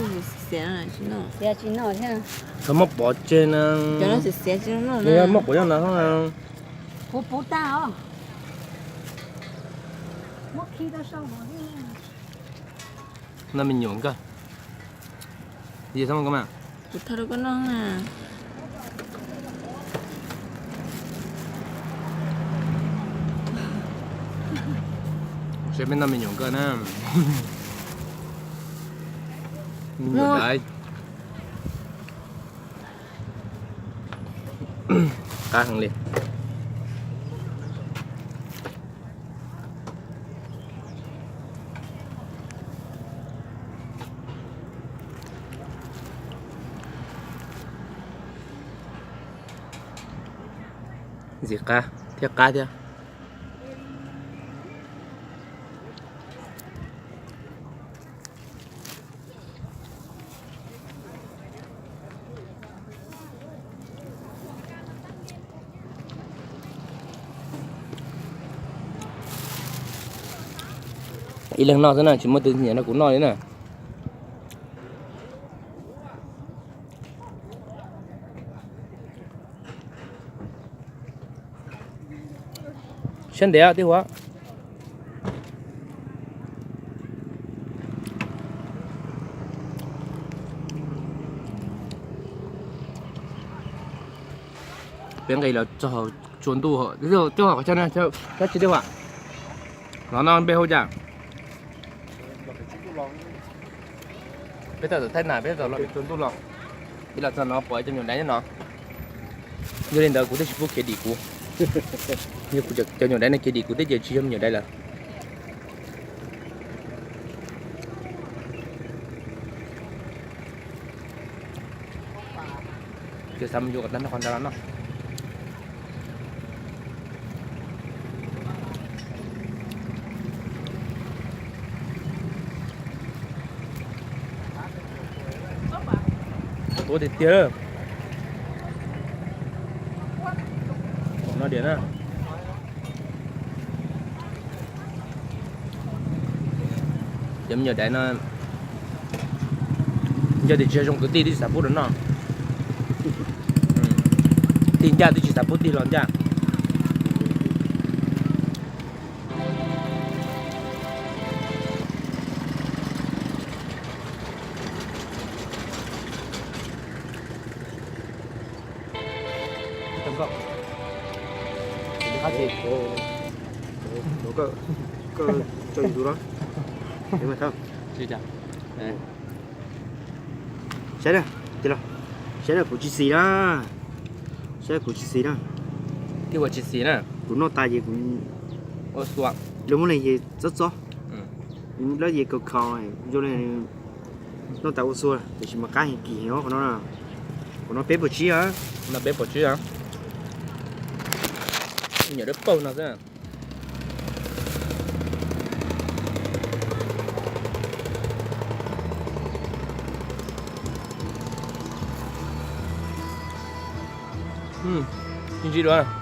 Xiav tsis noj thiab. Txhob muab pov tseg na. Cov no xiav xiav tsis noj na. Muab pov yog no. Kuv puv tag os. Noj me nyuam nkauj. Kuv thaij rau koj noj na. Saib peb noj me nyuam nkauj na. Me nyuam daiv. Qab heev li. Ntxim qab thiab qab thiab. Ib leeg noj xwb na, tsis muaj tus nyiam nrog kuv noj li na. Siab ntev tij Huab. Peb nqis los txog tsua ntuj, txog qhov chaw no, tsis tij Huab. Los no npe hu cas? Peb tawm thaij na, peb tawm los tsua ntuj los. Peb los txog no pom cov me nyuam daiv nyob no. Yog li ntawd kuv twb tsis pub khiav dim kuv. Yog kuv cov me nyuam daiv no khiav dim kuv twb ces tsis yog me nyuam daiv lawm. Ces xav mus yuav kom tag nrho qhov ntawd los no. Tuab tiag tiag. No diam na. Cov me nyuam daiv no yog tias tsis yog zoo kwv tij twb tsis xav pub rau noj. Tig ncaj twb tsis xav pub tig los ncaj. Saib na, saib na, kuv tsis xis na. Saib kuv tsis xis na. Tij Huab tsis xis na. Kuv noj tas ces kuv ua xua. Lawv muab neeg ces txob txob. Lawv ces kaus khaus, zoo li noj tas ua xua, tiam sis mas qab heev kim heev qhov no. Kuv noj peb puas tsib os. Noj peb puas tsib os. Nyuam dawb paug no xwb. Ntsim dua.